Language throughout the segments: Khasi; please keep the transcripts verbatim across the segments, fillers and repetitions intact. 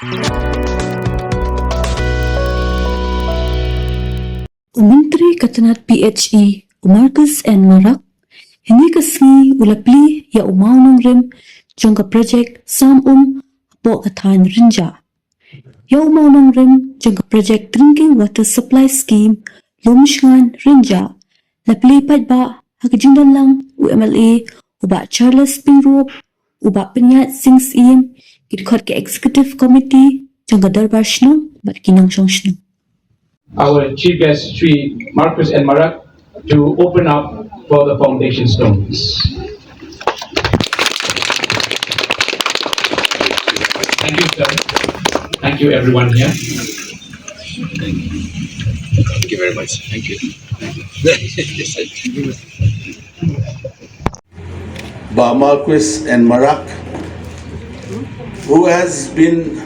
U Myntri ka tnat P H E, u Marcuise N Marak, hynne ka sngi u la plie ïa u mawnongrim jong ka projek Sam Um hapoh ka thaiñ Rynjah. Ïa u mawnongrim jong ka projek Drinking Water Supply Scheme Lumshngaiñ Rynjah, la plie paidbah ha ka jingdon lang u M L A u Bah Charles Pyngrope, u Bah Pynïaid Sing Syiem, ki dkhot ka Executive Committee jong ka Dorbar Shnong bad ki nongshong shnong. Our chief guest, Shri Marcuise N Marak, to open up for the foundation stones. Thank you, sir. Thank you, everyone here. Thank you very much. Thank you. Thank you. Bah Marcuise N Marak, who has been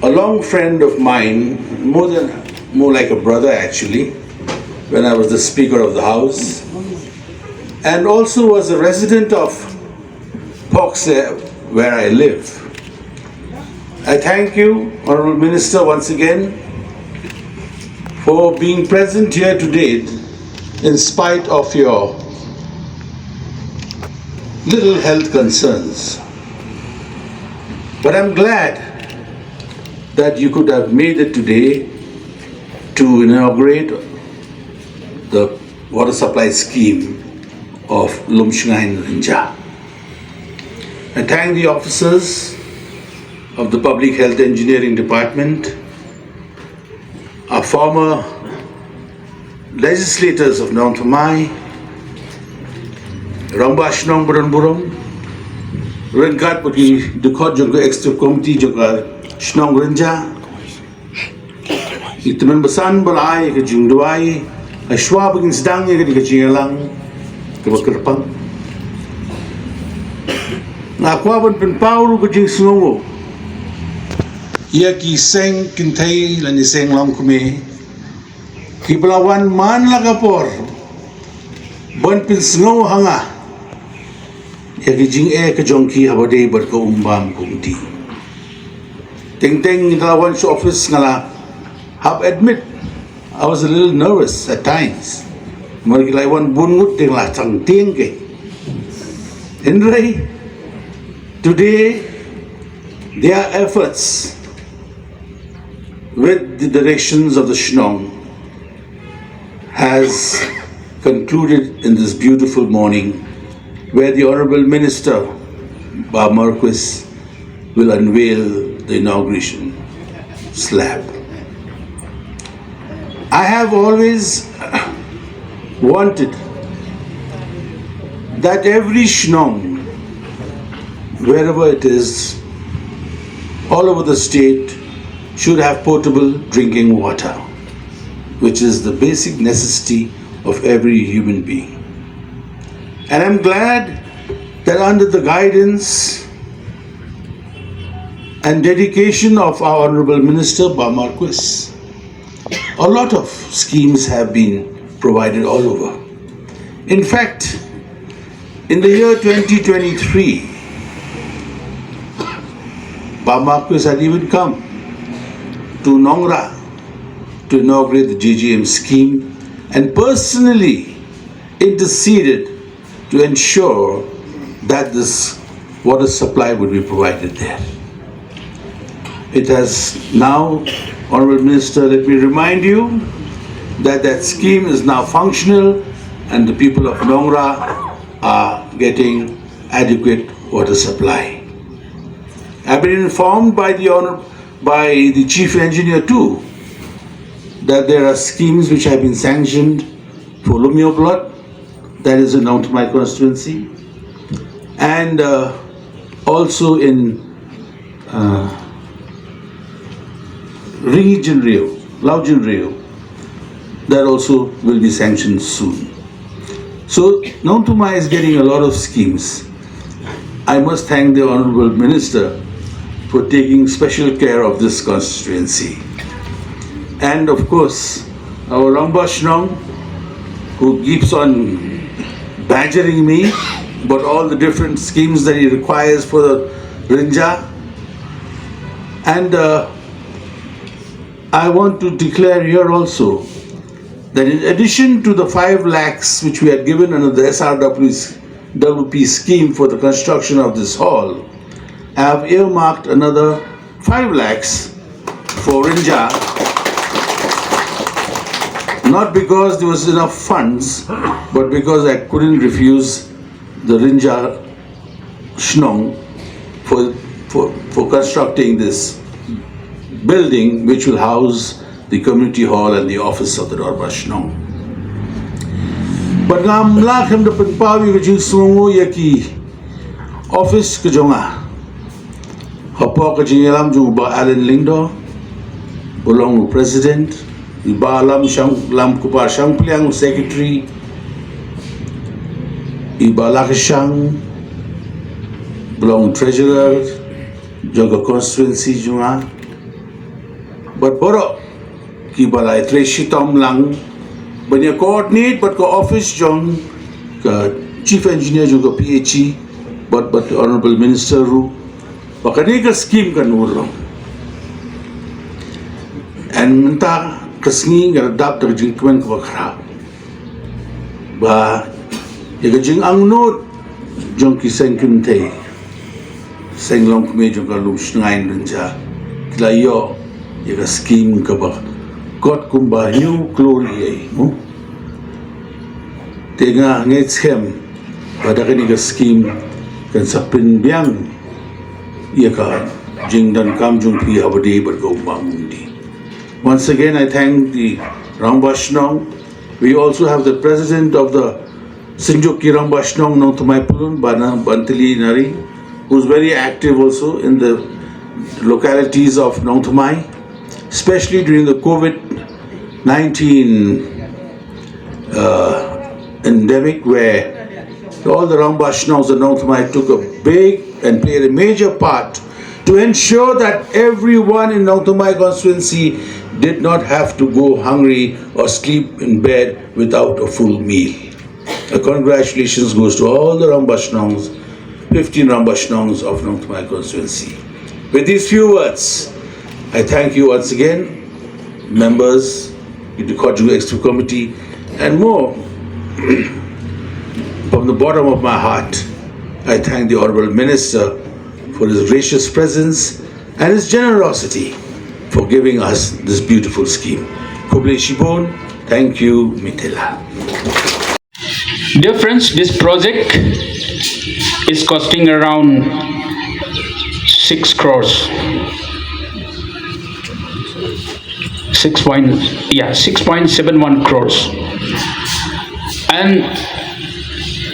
a long friend of mine, more than, more like a brother actually, when I was the Speaker of the House, and also was a resident of Phokse, where I live. I thank you, Honorable Minister, once again for being present here today in spite of your little health concerns. But I'm glad that you could have made it today to inaugurate the water supply scheme of Lumshngaiñ Rynjah. I thank the officers of the Public Health Engineering Department, our former legislators of Nongthymmai, Rangbah Shnong ba don burom, ryngkat bad ki dkhot jong ka Executive Committee jong ka Shnong Rynjah, ki tymmen basan ba la ai ka jingduwai ha shuwa ba kin sdang ïa ka jingïalang kaba kyrpang. Nga kwah ban pynpaw ruh ka jingsngewnguh ïa ki seng kynthei lane seng longkmie kiba la wan man la ka por ban pynsngew ha nga ïa ki jingeh ka jong ki haba dei bad ka um bam ka um dih. Teng teng nga la wan sha office nga la hap admit I was a little nervous at times. Namar ki la wan bun ngut, te nga la tang tieng keiñ. Hynrei today their efforts with the directions of the Shnong has concluded in this beautiful morning where the Honorable Minister, Bah Marcuise, will unveil the inauguration slab. I have always wanted that every Shnong, wherever it is, all over the state, should have potable drinking water, which is the basic necessity of every human being. And I'm glad that under the guidance and dedication of our Honorable Minister, Bah Marcuise, a lot of schemes have been provided all over. In fact, in the year twenty twenty-three, Bah Marcuise had even come to Nongrah to inaugurate the J J M scheme and personally interceded to ensure that this water supply would be provided there. It has now, Honorable Minister, let me remind you that that scheme is now functional and the people of Nongrah are getting adequate water supply. I've been informed by the Honor-, by the Chief Engineer too, that there are schemes which have been sanctioned for Lumioblot, that is in Nongthymmai constituency, and, uh, also in, uh, Ringi Jinrio, Lau Jinrio, that also will be sanctioned soon. So Nongthymmai is getting a lot of schemes. I must thank the Honorable Minister for taking special care of this constituency. And of course, our Rangbah Shnong, who keeps on badgering me about all the different schemes that he requires for the Rynjah. And uh, I want to declare here also that in addition to the five lakhs which we had given under the S R W P scheme for the construction of this hall, I have earmarked another five lakhs for Rinja, not because there was enough funds, but because I couldn't refuse the Rinja Shnong for, for, for constructing this building which will house the community hall and the office of the Dorbar Shnong. Bad ngam lah khlem da pynpaw ïa ka jingsngewnguh ïa ki office ka jong nga. Hapoh ka jingïalam jong u Bah Alan Lyngdoh, u long u president, i Bah Lam Shang, Lam Kupar Shangpliang, u secretary, i Bah Lakshang, u long treasurer jong ka constituency jong nga. Bad baroh kiba la ïatrei shitom lang ban ïa coordinate bad ka office jong ka chief engineer jong ka P H E, bad, bad honorable minister ruh, ba kane ka scheme kan urlong. And mynta ka sngi nga la dap da ka jingkmen kaba khraw ba ïa ka jingangnud jong ki seng kynthei, seng longkmie jong ka Lumshngain Rinja, ki la ïoh ïa ka scheme kaba kot kumba hynñiew klur ei, mo. Te nga ngeit skhem ba da kane ka scheme kan sa pynbiang ïa ka jingdonkam jong phi haba dei bad ka umba umdih. Once again, I thank the Rangbah Shnong. We also have the president of the Synjuk ki Rangbah Shnong Nongthymmai Pyllun, Bah Bantylli Nari, who's very active also in the localities of Nongthymmai, especially during the COVID nineteen uh, endemic, where all the Rangbah Shnongs of Nongthymmai took a big and played a major part to ensure that everyone in Nongthymmai constituency did not have to go hungry or sleep in bed without a full meal. A congratulations goes to all the Rangbah Shnongs, fifteen Rangbah Shnongs of Nongthymmai constituency. With these few words, I thank you once again, members, the Kotjung Executive Committee, and more. From the bottom of my heart, I thank the Honorable Minister for his gracious presence and his generosity for giving us this beautiful scheme. Khublei shibun, thank you, Mitela. Dear friends, this project is costing around six crores. Six point, yeah, six point seven one crores. And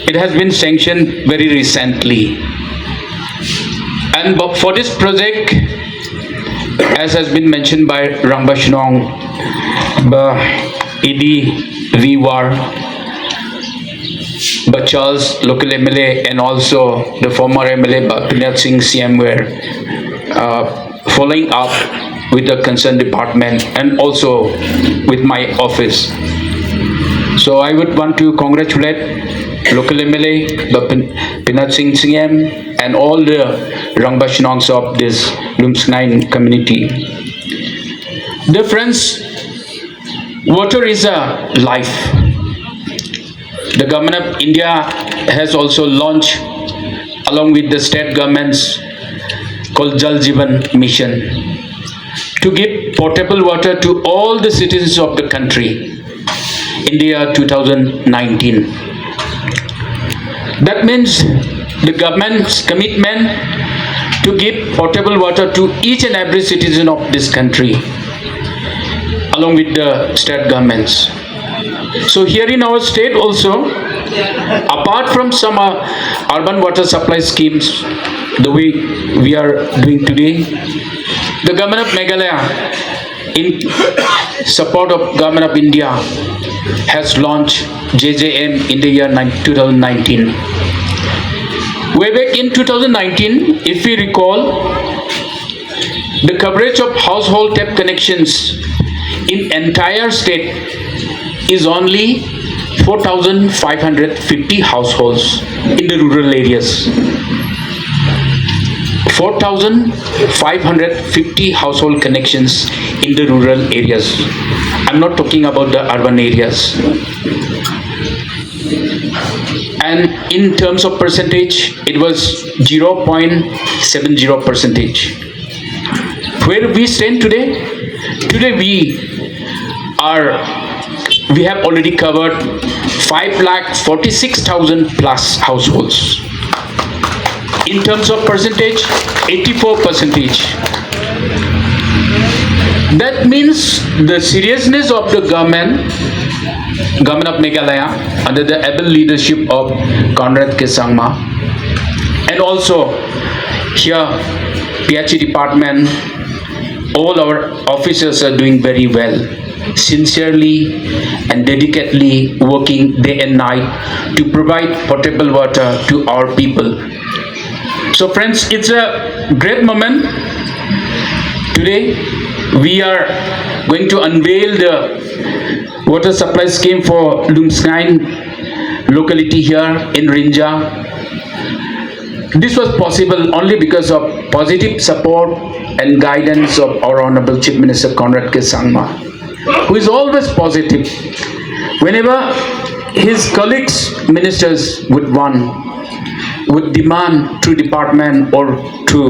it has been sanctioned very recently. And bu-, for this project, as has been mentioned by Rangbah Shnong, Bah Edi Viwar, Bah Charles, local M L A, and also the former M L A, Bah Pynat Singh C M were, uh, following up with the concerned department and also with my office. So I would want to congratulate local M L A, Bah Pyn-, Pynat Singh C M, and all the Rangbah Shnongs of this Lumshngain community. Dear friends, water is a life. The Government of India has also launched, along with the state governments, called Jal Jeevan Mission to give potable water to all the citizens of the country in the year two thousand nineteen. That means the government's commitment to give potable water to each and every citizen of this country, along with the state governments. So here in our state also, apart from some, uh, urban water supply schemes, the way we are doing today, the Government of Meghalaya, in support of Government of India, has launched J J M in the year nine-, two thousand nineteen. Way back in two thousand nineteen, if we recall, the coverage of household tap connections in entire state is only four thousand five hundred fifty households in the rural areas. four thousand five hundred fifty household connections in the rural areas. I'm not talking about the urban areas. And in terms of percentage, it was zero point seven zero percentage. Where we stand today? Today we are, we have already covered five lakh forty-six thousand plus households. In terms of percentage, eighty-four percentage. That means the seriousness of the government, government of Meghalaya, under the able leadership of Conrad K Sangma, and also here P H E department, all our officers are doing very well, sincerely and dedicatedly working day and night to provide potable water to our people. So friends, it's a great moment. Today we are going to unveil the water supply scheme for Lumshngain locality here in Rinja. This was possible only because of positive support and guidance of our Honorable Chief Minister Conrad K Sangma, who is always positive. Whenever his colleagues, ministers would want, would demand through department or through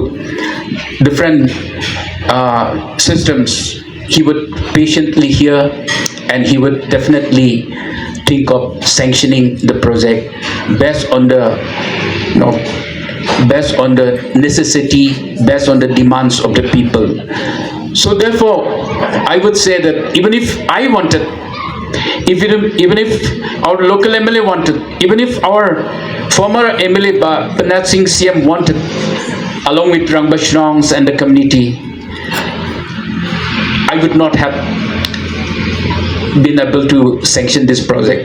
different uh, systems, he would patiently hear and he would definitely think of sanctioning the project based on the, you know, based on the necessity, based on the demands of the people. So therefore, I would say that even if I wanted, if it, even if our local M L A wanted, even if our former M L A Ba-, Bernard Singh C M wanted, along with Rangbah Shnongs and the community, I would not have been able to sanction this project.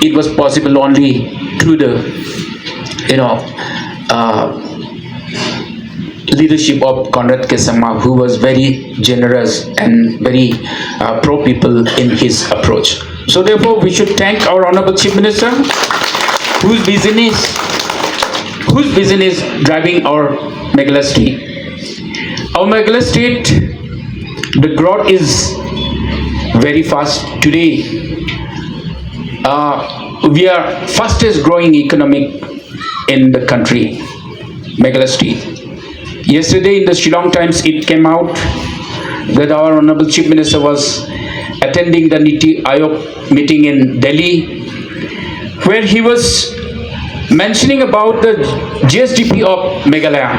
It was possible only through the, you know, uh, leadership of Conrad K Sangma, who was very generous and very uh, pro people in his approach. So therefore, we should thank our Honorable Chief Minister, whose vision is, whose vision is driving our Meghalaya state. Our Meghalaya state, the growth is very fast. Today, uh, we are fastest growing economic in the country, Meghalaya state. Yesterday in the Shillong Times, it came out that our Honorable Chief Minister was attending the NITI Aayog meeting in Delhi, where he was mentioning about the G S D P of Meghalaya.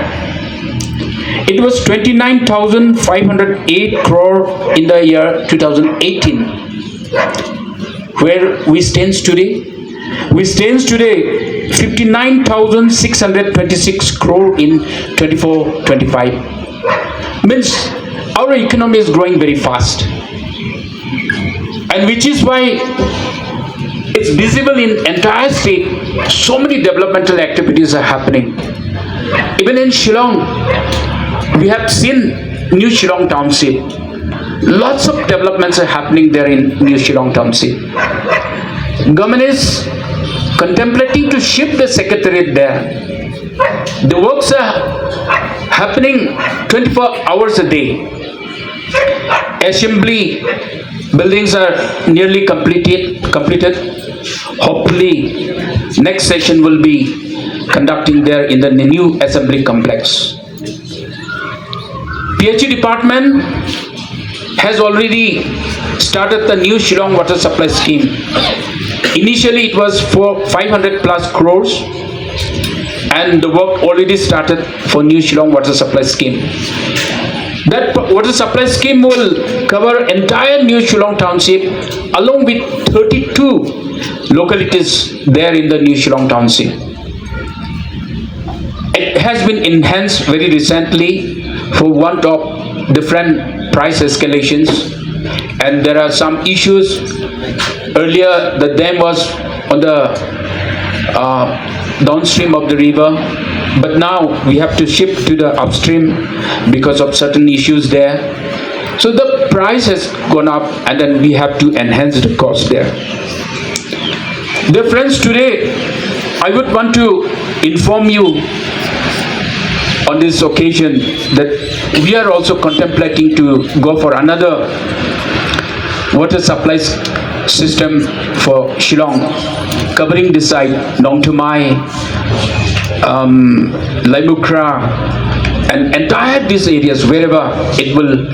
It was twenty-nine thousand five hundred eight crore in the year two thousand eighteen. Where we stands today? We stands today fifty-nine thousand six hundred twenty-six crore in twenty-four twenty-five. Means our economy is growing very fast. And which is why it's visible in entire state, so many developmental activities are happening. Even in Shillong, we have seen New Shillong Township. Lots of developments are happening there in New Shillong Township. Government is contemplating to shift the secretariat there. The works are happening twenty-four hours a day. Assembly buildings are nearly completed, completed. Hopefully, next session will be conducting there in the new assembly complex. P H E department has already started the new Shillong water supply scheme. Initially, it was for five hundred plus crores, and the work already started for new Shillong water supply scheme. That p- water supply scheme will cover entire New Shillong Township along with thirty-two localities there in the New Shillong Township. It has been enhanced very recently for want of different price escalations, and there are some issues. Earlier, the dam was on the uh, downstream of the river, but now we have to shift to the upstream because of certain issues there. So the price has gone up, and then we have to enhance the cost there. Dear friends, today I would want to inform you on this occasion that we are also contemplating to go for another water supply s- system for Shillong, covering this side, Nongthymmai, um, Laimukra, and entire these areas, wherever it will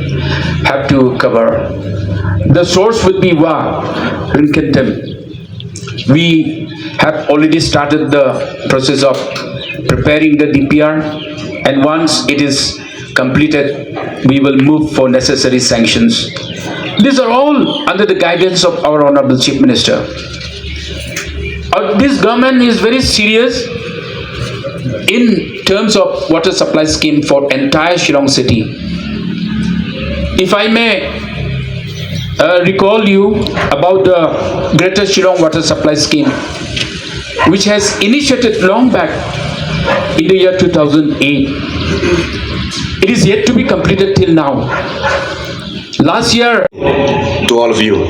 have to cover. The source would be Wa Rinkheinthem. We have already started the process of preparing the D P R, and once it is completed, we will move for necessary sanctions. These are all under the guidance of our Honorable Chief Minister. Uh, this government is very serious in terms of water supply scheme for entire Shillong city. If I may uh, recall you about the Greater Shillong Water Supply Scheme, which has initiated long back in the year two thousand eight. It is yet to be completed till now. Last year, to all of you.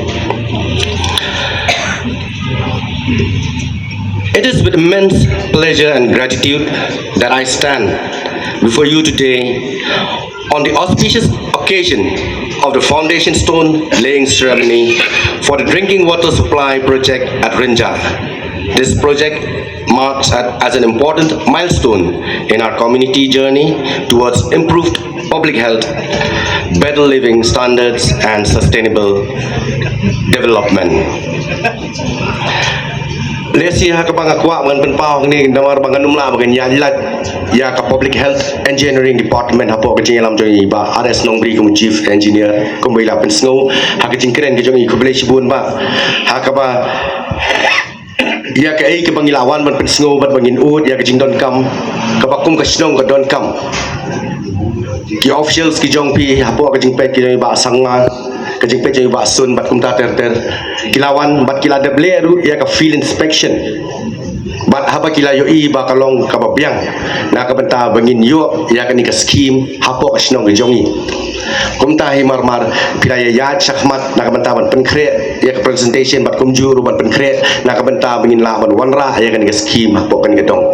It is with immense pleasure and gratitude that I stand before you today on the auspicious occasion of the foundation stone laying ceremony for the drinking water supply project at Rynjah. This project marks at, as an important milestone in our community journey towards improved public health, better living standards, and sustainable development. Lehse ha kaba nga kwah ban pynpaw hangne namar ba nga nym lah ban ïaid lait ïa ka Public Health Engineering Department hapoh ka jingïalam jong i Bah R S Nongbri kum u Chief Engineer, kumba i la pynsngew ha ka jingkren ka jong i. Khublei shibun Bah. Ha kaba ïa kaei kaba ngi la wan ban pynsngew bad ba ngin ud ïa ka jingdonkam kaba kum ka shnong ka donkam. Ki officials ki jong phi hapoh ka jingpeit ki jong i Bah Sangma, ka jingpeit jong i Bah Sun bad kumta ter ter, ki la wan bad ki la dep leh ruh ïa ka field inspection. Bad haba ki la ïohi ba ka long kaba biang na ka bynta ba ngin ïoh ïa kane ka skim hapoh ka shnong ka jong i. Kumta hi mar mar phi la ïa ïaid shakhmat na ka bynta ban pynkhreh ïa ka presentation bad kumjuh ruh ban pynkhreh na ka bynta ba ngin lah ban wanrah ïa kane ka skim hapoh kane ka dong.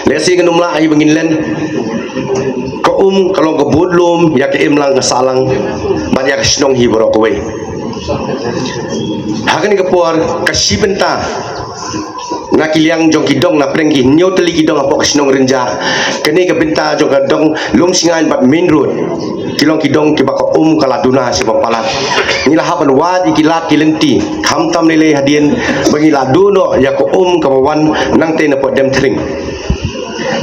Lehse ngan nym lah hi ba ngin len ka um ka long ka budlum ïa ka imlang ka sahlang bad ïa ka shnong hi baroh kawei. Ha kane ka por ka shi bynta na ki liang jong ki dong na pdeng ki hynñiew tylli ki dong hapoh ka shnong Rynjah. Kane ka bynta jong ka dong Lumshngaiñ bad main road ki long ki dong kiba ka um ka la duna shabar palat. Ngi la hap ban wad ïa ki lad ki lynti khamtam lei lei hadien ba ngi la duh noh ïa ka um kaba wan nangtei na pdeng Demthring.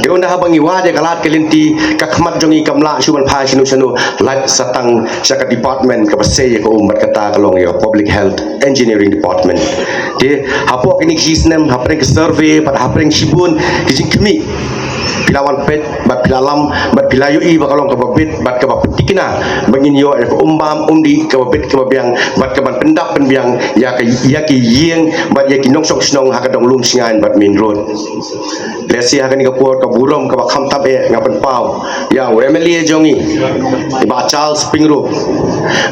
Te ynda haba ngi wad ïa ka lad ka lynti ka khmat jong ngi kam lah shuh ban phai shano shano lait sa tang sha ka department kaba sei ïa ka um bad kata ka long ïa ka Public Health Engineering Department. Te hapoh kine ki shi snem hapdeng ka survey bad hapdeng shibun ki jingkhmih phi la wan peit bad phi la lam bad phi la ïohi ba ka long kaba bit bad kaba pynthikna ba ngin ïoh ïa ka um bam um dih kaba bit kaba biang bad kaban pyndap pynbiang ïa ka ïa ki ïing bad ïa ki nongshong shnong ha ka dong Lumshngaiñ bad main road. Lehse ha kane ka por ka burom kaba khamtam eh nga pynpaw ïa u M L A jong ngi i Bah Charles Pyngrope.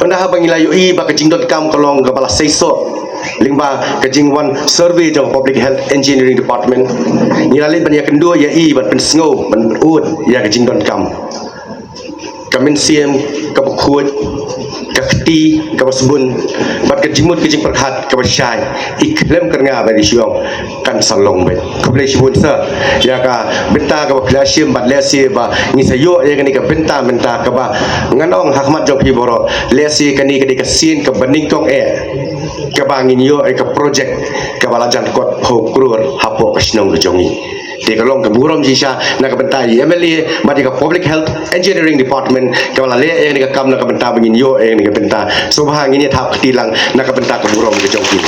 Ynda haba ngi la ïohi ba ka jingdonkam ka long kaba la seisoh lyngba ka jingwan survey jong Public Health Engineering Department, ngi la leit ban ïakynduh ïa i ban pynsngew ban ud ïa ka jingdonkam. Ka mynsiem kaba khuid, ka kti kaba sbun bad ka jingmut ka jingpyrkhat kaba shai, i khlem kyrnga ban ïa shu ong kan sa long beit. Khublei shibun sir ïa ka bynta kaba phi la shim bad lehse ba ngin sa ïoh ïa kane ka bynta mynta kaba ngan ong ha khmat jong phi baroh, lehse kane ka dei ka sien kaba nyngkong eh kaba ngin ïoh ïa ka project kaba la jan kot phew klur hapoh ka shnong ka jong ngi. Te ka long ka burom shisha na ka bynta i M L A bad ïa ka Public Health Engineering Department kaba la leh ïa kane ka kam na ka bynta ba ngin ïoh ïa kane ka bynta. Sngewbha ngin ïa thap kti lang na ka bynta ka burom ka jong ki.